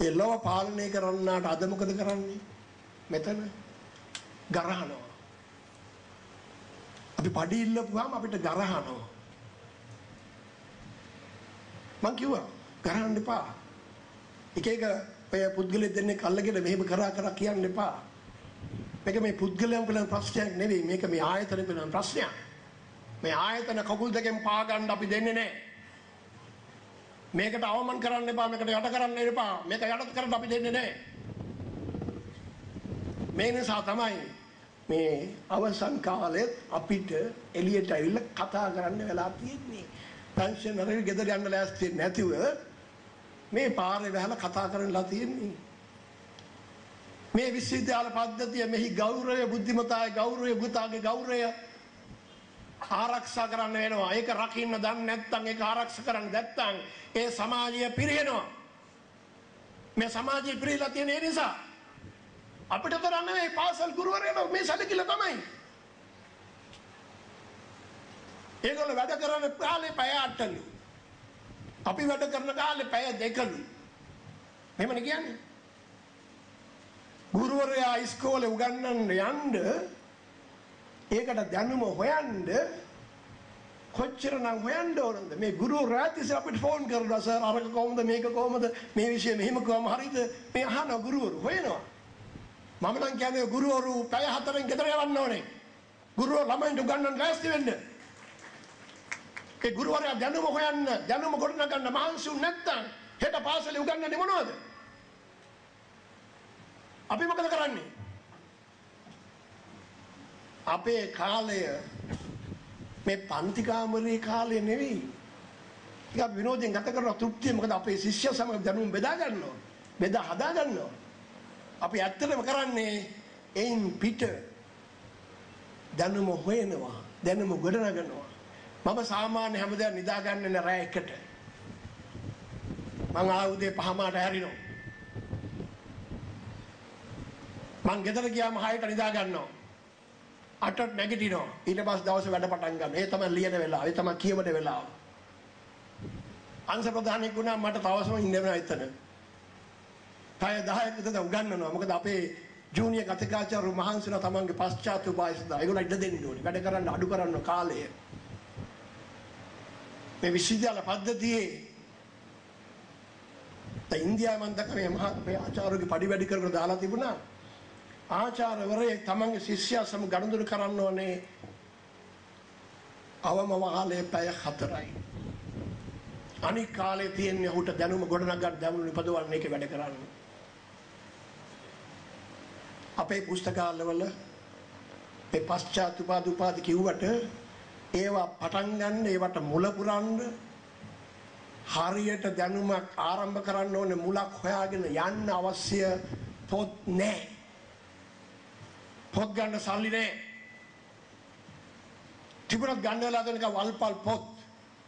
ඒ ලොව පාලනය කරන්නාට අද මොකද කරන්නේ? මෙතන ගරහනවා. අපි පඩි ඉල්ලපුවාම අපිට ගරහනවා. මං කිව්වා ගරහන්න එපා. එක එක ඔය පුද්ගලයෙක් දෙන්නෙක් අල්ලගෙන මෙහෙම කරා කරා කියන්න එපා. මේක මේ පුද්ගලයන් පිළිබඳ ප්‍රශ්නයක් නෙවෙයි. මේක මේ ආයතන පිළිබඳ ප්‍රශ්නයක්. මේ ආයතන කකුල් දෙකෙන් පා ගන්න අපි දෙන්නේ නැහැ. මේකට අවමන් කරන්න එපා. මේකට යට කරන්න එපා. මේක යටත් කරන්න අපි දෙන්නේ නැහැ. මේ නිසා තමයි මේ අවසන් කාලෙත් අපිට එළියට ඇවිල්ලා කතා කරන්න වෙලා තියෙන්නේ. පෙන්ෂන් අරගෙන ගෙදර යන්න ලෑස්ති නැතිව මේ පාරේ වැහලා කතා කරන්නලා තියෙන්නේ. මේ විශ්වවිද්‍යාල පද්ධතිය මෙහි ගෞරවය, බුද්ධිමතාවේ ගෞරවය, බුතාගේ ගෞරවය ආරක්ෂා කරන්න වෙනවා. ඒක රකින්න දන්නේ නැත්නම්, ඒක ආරක්ෂා කරන්න නැත්නම් ඒ සමාජය පිරිහෙනවා. මේ සමාජය පිරිහිලා තියෙන ඒ නිසා අපිට තරම් නෙවෙයි පාසල් ගුරුවරයෝ මේ සැලකිල්ල තමයි. ඒගොල්ලෝ වැඩ කරන කාලේ පැය 8ලු. අපි වැඩ කරන කාලේ පැය 2ලු. මෙහෙමනේ කියන්නේ. ගුරුවරයා ඉස්කෝලේ උගන්වන්න යන්න ඒකට දැනුම හොයන්න කොච්චරනම් හොයන්න ඕනද? මේ ගුරුවරයා තිස්සේ අපිට ෆෝන් කරනවා, සර් අරක කොහොමද මේක කොහොමද මේ විෂය මෙහෙම කොහොම හරිද මේ අහන ගුරුවරු හොයනවා. මම නම් කියන්නේ ගුරුවරු පැය 4න් ගෙදර යවන්න ඕනේ. ගුරුවරු ළමයින්ට උගන්වන්න ලෑස්ති වෙන්න. ඒ ගුරුවරයා දැනුම හොයන්න, දැනුම ගොඩනගන්න මහන්සි වුනේ නැත්නම් හෙට පාසලේ උගන්වන්නේ මොනවද? අපි මොකද කරන්නේ? අපේ කාලය මේ පන්ති කාමරේ කාලය නෙවෙයි. ඒක අපි විනෝදයෙන් ගත කරන තෘප්තිය. මොකද අපේ ශිෂ්‍ය සමග දැනුම බෙදා ගන්නවා. බෙදා හදා ගන්නවා. අපි ඇත්තටම කරන්නේ එයින් පිට දැනුම හොයනවා, දැනුම ගොඩනගනවා. මම සාමාන්‍ය හැමදාම නිදා ගන්නේ නෑ රැ එකට. මං ආ උදේ 5:00 හැරිනවා. මං ගෙදර ගියාම 6ට නිදා ගන්නවා. 8ට නැගිටිනවා. ඊට පස්සේ දවසේ වැඩ පටන් ගන්නවා. ඒ තමයි ලියන වෙලාව. ඒ තමයි කියවන වෙලාව. අංශ ප්‍රධානියෙක් වුණා මට තවසම ඉන්න වෙනවා එතන. පැය 10ක් විතර උගන්වනවා. මොකද අපේ ජූනියර් කතිකාචාර්ය මහන්සිලා තමන්ගේ පශ්චාත් උපාය සඳහා ඒගොල්ලෝ ඉඩ දෙන්න ඕනේ. වැඩ කරන්න අඩු කරන්න කාලය. මේ විශ්වවිද්‍යාල පද්ධතියේ දැන් ඉන්දියාවේ මම දැක්ක මේ මහත් මේ ආචාර්යගේ පඩි වැඩි කරගෙන දාලා තිබුණා. ආචාර්යවරයෙක් තමන්ගේ ශිෂ්‍යයා සමග ගනුදෙනු කරන්න ඕනේ අවම කාලයේ පැය 4යි. අනික් කාලේ තියෙන්නේ ඔහුට දැනුම ගොඩනගන්න, දැනුම නිපදවන්න, ඒකේ වැඩ කරන්න. අපේ පුස්තකාලවල මේ පශ්චාත් උපාධි කිව්වට ඒවා පටන් ගන්න, ඒවට මුල පුරන්න, හරියට දැනුමක් ආරම්භ කරන්න ඕනේ මුලක් හොයාගෙන යන්න අවශ්‍ය පොත් නෑ. පොත් ගන්න සල්ලි නෑ. තිබුණත් ගන්න වෙලා දෙන එක වල්පල් පොත්,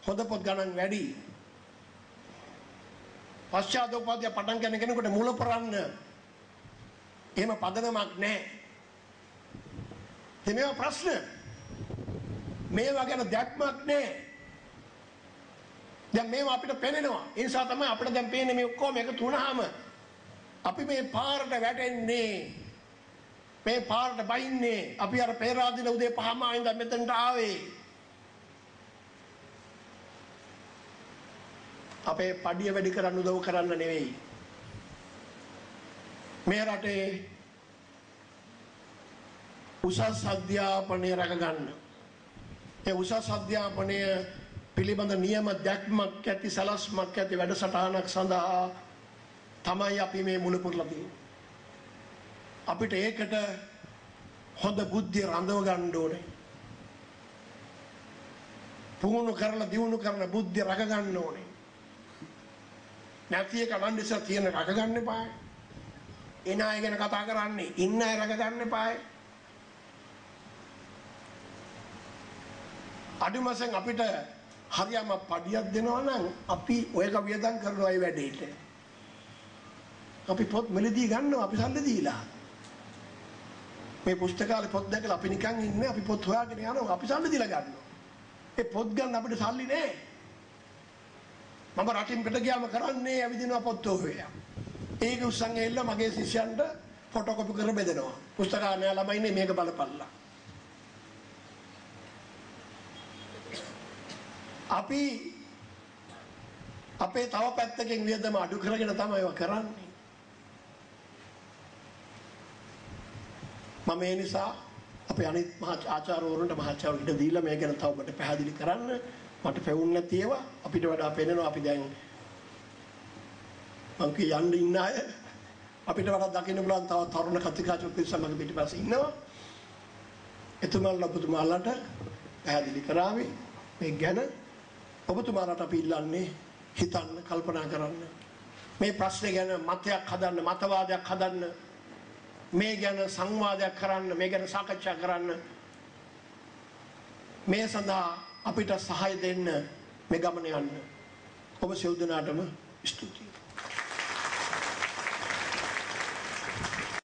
හොඳ පොත් ගණන් වැඩි. පශ්චාත් උපාධිය පටන් ගන්න කෙනෙකුට මුල පුරන්න එහෙම පදනමක් නෑ. ඉතින් මේවා ප්‍රශ්න. මේවා ගැන දැක්මක් නෑ. දැන් මේවා අපිට පෙනෙනවා. ඒ නිසා තමයි අපිට දැන් පේන්නේ මේ ඔක්කොම එකතු වුණාම අපි මේ පාරට වැටෙන්නේ. මේ පාරට බයින්නේ. අපි අර පෙරාදින උදේ 5:00 ඉඳන් මෙතනට ආවේ. අපේ පඩිය වැඩි කරන්න උදව් කරන්න නෙවෙයි. මේ රටේ උසස් අධ්‍යාපනය රැකගන්න. ඒ උසස් අධ්‍යාපනය පිළිබඳ නියම දැක්මක් ඇති, සලස්මක් ඇති වැඩසටහනක් සඳහා තමයි අපි මේ මුල පුරලා තියෙන්නේ. අපිට ඒකට හොඳ බුද්ධිය රඳව ගන්න ඕනේ. පුහුණු කරලා දියුණු කරන බුද්ධිය රැක ගන්න ඕනේ. නැති එක වන්දිස තියෙන රැක ගන්න එපායි. එන අය ගැන කතා කරන්නේ ඉන්න අය රැක ගන්න එපායි. අඩුම වශයෙන් අපිට හරියම පඩියක් දෙනවා නම් අපි ඔයක වියදම් කරනවා ඒ වැඩේට. අපි පොත් මිලදී ගන්නවා, අපි සල්ලි දීලා. මේ පුස්තකාලේ පොත් දැකලා අපි නිකන් ඉන්නේ, අපි පොත් හොයාගෙන යනවා, අපි සල්ලි දීලා ගන්නවා. ඒ පොත් ගන්න අපිට සල්ලි නෑ. මම රටින් පිට ගියාම කරන්නේ ඇවිදිනවා පොත් හොයලා. ඒක උස්සන් ඇවිල්ලා මගේ ශිෂ්‍යයන්ට ෆොටෝකොපි කර බෙදෙනවා. පුස්තකාලය ළමයිනේ මේක බලපල්ලා. අපි අපේ තව පැත්තකින් වියදම අඩු කරගෙන තමයි ඒවා කරන්නේ. මම ඒ නිසා අපේ අනිත් මහා ආචාර්යවරුන්ට මහාචාර්ය ඉඩ දීලා මේ ගැන තව ඔබට පැහැදිලි කරන්න. මට පෙවුන්නේ නැති ඒවා අපිට වඩා පෙනෙනවා. අපි දැන් මං කිය යන්න ඉන්න අය අපිට වඩා දකින්න පුළුවන් තව තරුණ කතිකාචාර්ය පිරිසක් මගේ පිටිපස්සේ ඉන්නවා. එතුමාලා ඔබතුමාලාට පැහැදිලි කරાવી මේ ගැන. ඔබතුමාලාට අපි ඉල්ලන්නේ හිතන්න, කල්පනා කරන්න. මේ ප්‍රශ්නේ ගැන මතයක් හදන්න, මතවාදයක් හදන්න, මේ ගැන සංවාදයක් කරන්න, මේ ගැන සාකච්ඡා කරන්න. මේ සඳහා අපිට සහාය දෙන්න මේ ගමන යන්න. ඔබ සියලු දෙනාටම ස්තුතියි.